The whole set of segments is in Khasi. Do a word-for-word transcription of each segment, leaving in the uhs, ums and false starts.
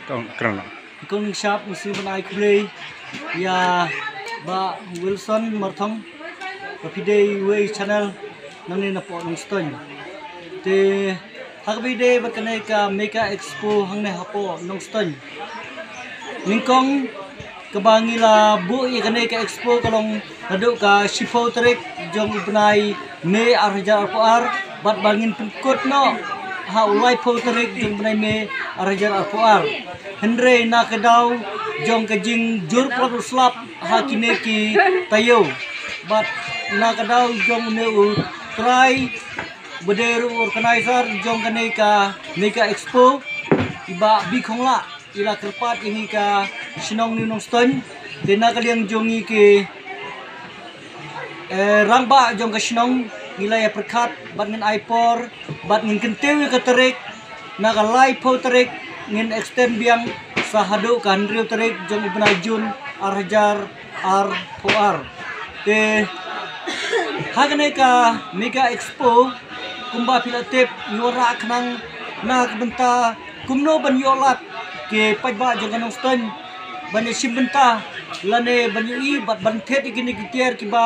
Kong krana. Kong shap musim ban ai khublei ïa Bah Wilson Marthong, ba phi dei wei channel nangne na pdeng Nongstoiñ. Te ha kaba ïadei bad kane ka Mega Expo hangne hapoh Nongstoiñ, nyngkong kaba ngi la buh ïa kane ka expo ka long naduh ka shiphew tarik jong u bnai May ar hajar arphew ar, bad ba ngin pynkut noh ha u laiphew tarik jong u bnai May ar hajar arphew ar. Hynrei na ka daw jong ka jingjur palat u slap ha kine ki taïew, bad na ka daw jong une u trai ba dei ruh u organizer jong kane ka Mega Expo, i Bah Bikhongla, i la kyrpad ïa ngi ka shnong New Nongstoiñ. Te na ka liang jong ngi ki, eh, rangbah jong ka shnong, ngi la ïa pyrkhat bad ngin ai por bad ngin kyntiew ïa ka tarik. Na ka laiphew tarik ngin extend biang sa haduh ka hynriew tarik jong u bnai June ar hajar arphew ar. Te ha kane ka Mega Expo, kumba phi la tip, ngi wanrah khnang na ka bynta kumno ban ïoh lad ki paidbah jong ka Nongstoiñ ban ïa shim bynta lane ban ïohi bad ban thied ïa kine ki tiar kiba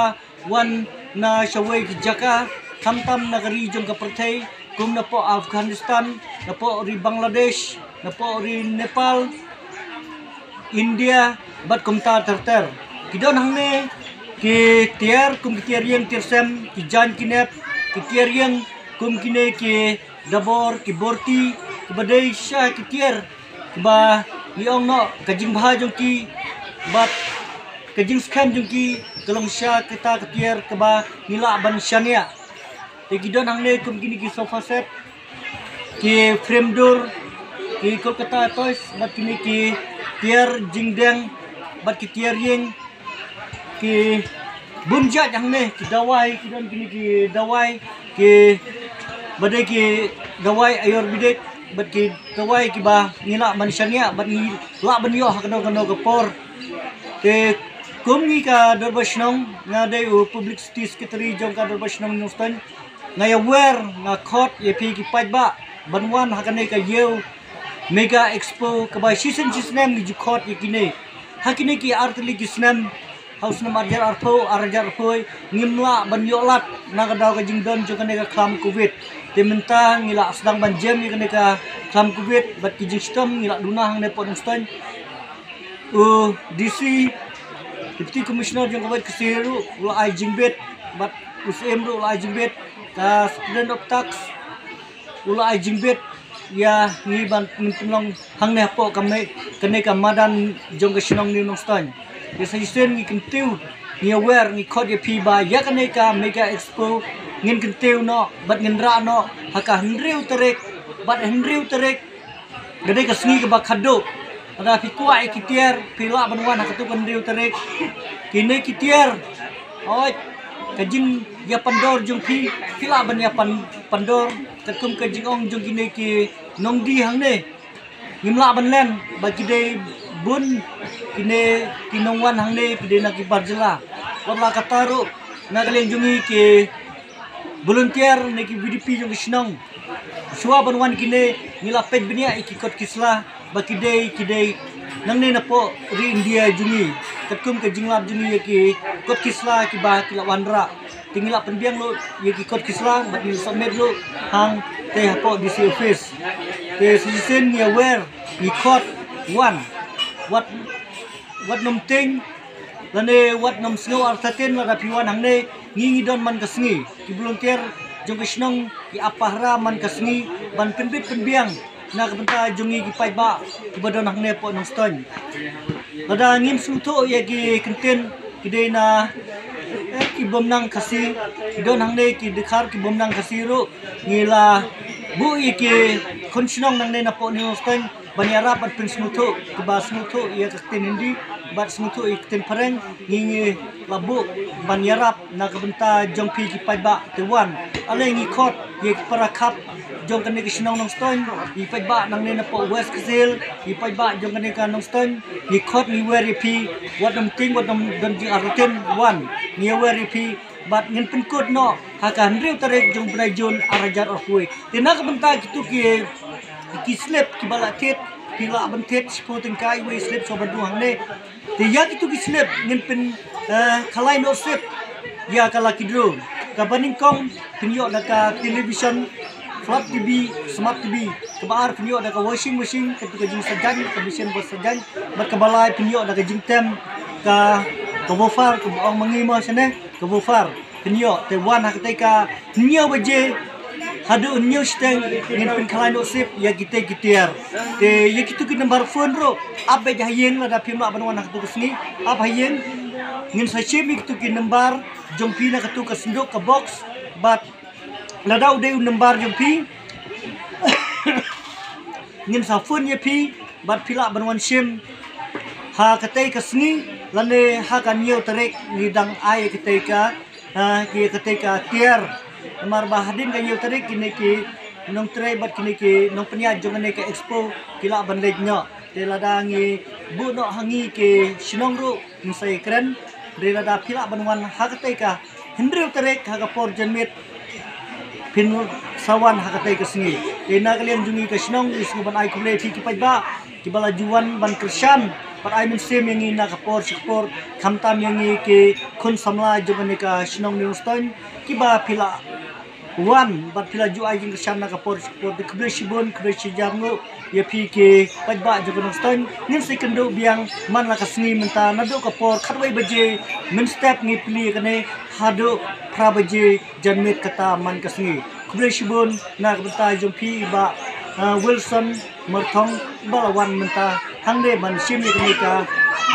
wan na shawei ki jaka, khamtam na ka ri jong ka pyrthei, kum napoh Afghanistan, napoh ri Bangladesh, napoh ri Nepal, India, bad kumta ter ter. Ki don hangne ki tiar kum ki tiar ïing tiar sem, ki jaiñ ki nep, ki tiar ïing kum kine ki dabor, ki borti, kiba dei sha ki tiar kiba ngi ong noh ka jingbha jong ki bad ka jingskhem jong ki ka long sha kita ka tiar kaba ngi lah ban shaniah. Te ki don hangne kum kine ki sofa set, ki frame door, ki Kolkata toys, bad kine ki tiar jingdeng, bad ki tiar ïing, ki bun jait hangne, ki dawai, ki don kine ki dawai, ki ba dei ki dawai Ayurvedic, bad ki dawai kiba ngi lah ban shaniah, bad ngi lah ban ïoh ha kano kano ka por. Te kum ngi ka Dorbar Shnong, nga dei u Publicity Secretary jong ka Dorbar Shnong Nongstoiñ, nga ïa wer, nga khot ïa phi ki paidbah ban wan ha kane ka Ïew Mega Expo kaba shisien shisnem ngi ju khot ïa kine. Ha kine ki artylli ki snem, ha u snem ar hajar arphew, ar hajar arphew wei, ngim lah ban ïoh lad na ka daw ka jingdon jong kane ka khlam Covid. Te mynta ngi la sdang ban jem ïa kane ka khlam Covid bad ki jingshitom ngi la duna hangne hapoh Nongstoiñ. U D C, Deputy Commissioner jong ka West Khasi ruh u la ai jingbit, bad u Syiem ruh u la ai jingbit, ka Superintendent of Tax u la ai jingbit ïa ngi ban ngin pynlong hangne hapoh kane, kane ka madan jong ka shnong New Nongstoiñ. Ïa sa shisien ngi kyntiew, ngi ïa wer, ngi khot ïa phi ba ïa kane ka Mega Expo ngin kyntiew noh bad ngin rah noh ha ka hynriew tarik, bad hynriew tarik ka dei ka sngi kaba khadduh. Lada phi kwah ïa ki tiar, phi lah ban wan ha katu ka hynriew tarik. Kine ki tiar, hooid, ka jingïapandor jong phi, phi lah ban ïapan, pandor katkum ka jingong jong kine ki nongdie hangne. Ngim lah ban len ba ki dei bun kine ki nongwan hangne, ki dei na ki bar jylla. Wat la katta ruh, na ka liang jong ngi ki volunteer ne ki V D P jong ka shnong, shuwa ban wan kine ngi la peit bniah ïa ki kot ki sla ba ki dei, ki dei nangne napoh ri India jong ngi. Katkum ka jinglap jong ngi ïa ki kot ki sla kiba ki la wanrah, te ngi la pynbiang lut ïa ki kot ki sla bad ngi la submit lut hangtei hapoh D C office. Te sa shisien ngi ïa wer, ngi khot, wan, wat, wat nym tieng lane wat nym sngew artatien lada phi wan hangne. Ngi, ngi don man ka sngi, ki volunteer jong ka shnong ki ap pahara man ka sngi ban pynbit pynbiang na ka bynta jong ngi ki paidbah kiba don hangne hapoh Nongstoiñ. Lada ngim sngewthuh ïa ki kyntien, ki dei na, eh, ki bym nang Khasi, ki don hangne ki dkhar ki bym nang Khasi ruh, ngi la buh ïa ki khun shnong nangne napoh Nongstoiñ ban ïarap ban pynsngewthuh, kiba sngewthuh ïa ka ktien Hindi bad sngewthuh ïa ka ktien Phareng, ngi, ngi la buh ban ïarap na ka bynta jong phi ki paidbah. Te wan, ale ngi khot ïa ki para khap jong kane ka shnong Nongstoiñ, ïa ki paidbah nangne napoh West Khasi Hills, ïa ki paidbah jong kane ka Nongstoiñ, ngi khot, ngi wer ïa phi, wat nym tieng, wat nym don jingartatien, wan, ngi wer ïa phi, bad ngin pynkut noh ha ka hynriew tarik jong u bnai June ar hajar arphew wei. Te na ka bynta kitu ki, ki slip kiba la thied, Phi lah ban thied shiphew tyngka iwei i slip shuwa ban rung hangne. Te ïa kitu ki slip ngin pyn, eh, khalai noh sip ïa ka lucky draw. Kaba nyngkong phin ïoh da ka television, flat T V, smart T V. Kaba ar phin ïoh da ka washing machine, katu ka jingsajan, ka machine ba sajan. Bad kaba lai phin ïoh da ka jingtem, ka, ka woofer, kaba ong ma ngi mo shane, ka woofer. Phin ïoh, te wan ha katei ka hynñiew baje haduh hynñiew shiteng ngin pynkhalai noh sip ïa kitei ki tiar. Te ïa kitu ki number phone ruh, ap beit ha ïing lada phim lah ban wan ha katu ka sngi, ap ha ïing. Ngin sa shim ïa kitu ki number jong phi na katu ka synduk, ka box, bad lada u dei u number jong phi, ngin sa phone ïa phi bad phi lah ban wan shim ha katei ka sngi lane ha ka hynñiew tarik. Ngi dang ai katei ka, ha, ki katei ka tiar. Namar ba hadien ka hynñiew tarik kine ki nongtrei bad kine ki nongpynïaid jong kane ka expo ki lah ban leit noh. Te lada ngi buh noh ha ngi ki shnong ruh ngin sa ïakren. Te lada phi lah ban wan ha katei ka hynriew tarik ha ka por janmiet, phin sa wan ha katei ka sngi. Te na ka liang jong ngi ka shnong, ngi sngewbha ban ai khublei ïa phi ki paidbah kiba la ju wan ban kyrshan bad ai mynsiem ïa ngi na ka por sha ka por, khamtam ïa ngi ki khun samla jong kane ka shnong Nongstoiñ kiba phi la wan bad phi la ju ai jingkyrshan na ka por sha ka por. Te khublei shibun, khublei shihajar nguh ïa phi ki paidbah jong ka Nongstoiñ. Ngin sa ïakynduh biang man la ka sngi mynta naduh ka por khatwei baje mynstep ngi plie kane haduh phra baje janmiet kata man ka sngi. Khublei shibun na ka bynta jong phi i Bah, ah, Wilson Myrthong, ba la wan mynta hangne ban shim ïa kane ka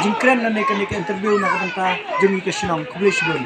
jingkren lane kane ka interview na ka bynta jong ngi ka shnong. Khublei shibun.